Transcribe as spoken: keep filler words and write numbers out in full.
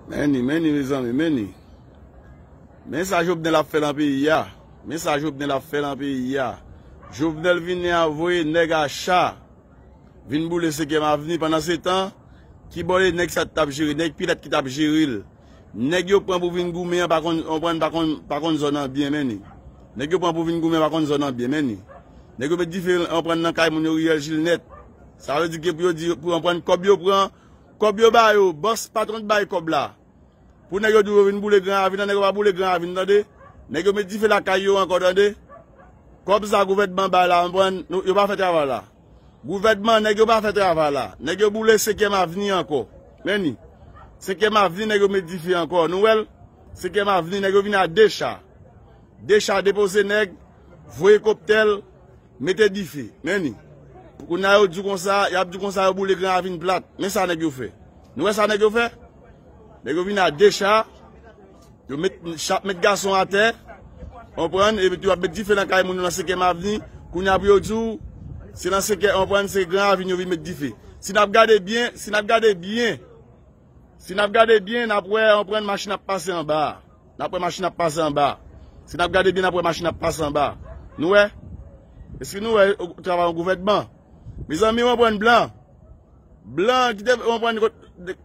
Men ni, men ni, mezanmi, men ni. Men sa Jovenel ap fè nan peyi a. Men sa Jovenel ap fè nan peyi a. Jovenel vini a voye nèg a cha. Vin boule senkyèm avni. Pandan se tan, ki bò de nèg sa t ap jere? Nèg pilat ki t ap jere l. Nèg yo pran pou vin goumen an pa konn, konprann, pa konn, pa konn zòn an byen, men ni. Nèg yo pran pou vin goumen an pa konn zòn an byen, men ni. Nèg yo met dife, konprann, nan kay moun yo, riyèl Jilnèt. Sa vle di ke pou yo di, pou, konprann, kòb yo pran, kòb yo ba yo, bòs patwon t bay kòb la. Pou nèg yo di yo vin boule Gran Ravin, nan nèg yo pa boule Gran Ravin, tande. Nèg yo met dife lakay yo ankò, tande. Kòb sa gouvènman bay la, konprann, nou, yo pa fè travay la. Gouvènman, nèg yo pa fè travay la. Nèg yo boule senkyèm avni ankò. Men ni. Senkyèm avni, nèg yo met dife ankò. Nou wè l? Senkyèm avni, nèg yo vin a de cha. De cha depoze nèg, voye koptè l, mete dife. Men ni. Kounye a yo di konsa, y ap di konsa yo boule Gran Ravin plat. Men sa nèg yo fè. Nou wè sa nèg yo fè? Nèg yo vin a de cha, yo met, cha ap met gason atè, konprann, epi tou y ap met dife nan kay moun yo nan senkyèm avni. Kounye a pou yo di w, se nan senkyèm, konprann, se Gran Ravin yo vin met dife. Si n ap gade byen, si n ap gade byen, Si n ap gade byen, n ap wè, konprann, machin ap pase anba a. N ap wè machin ap pase anba a. Si n ap gade byen, n ap wè machin ap pase anba a. Nou wè? Èske nou wè, o, travay yon gouvènman? Mezanmi, konprann, blan. Blan ki te, konprann, kot, de,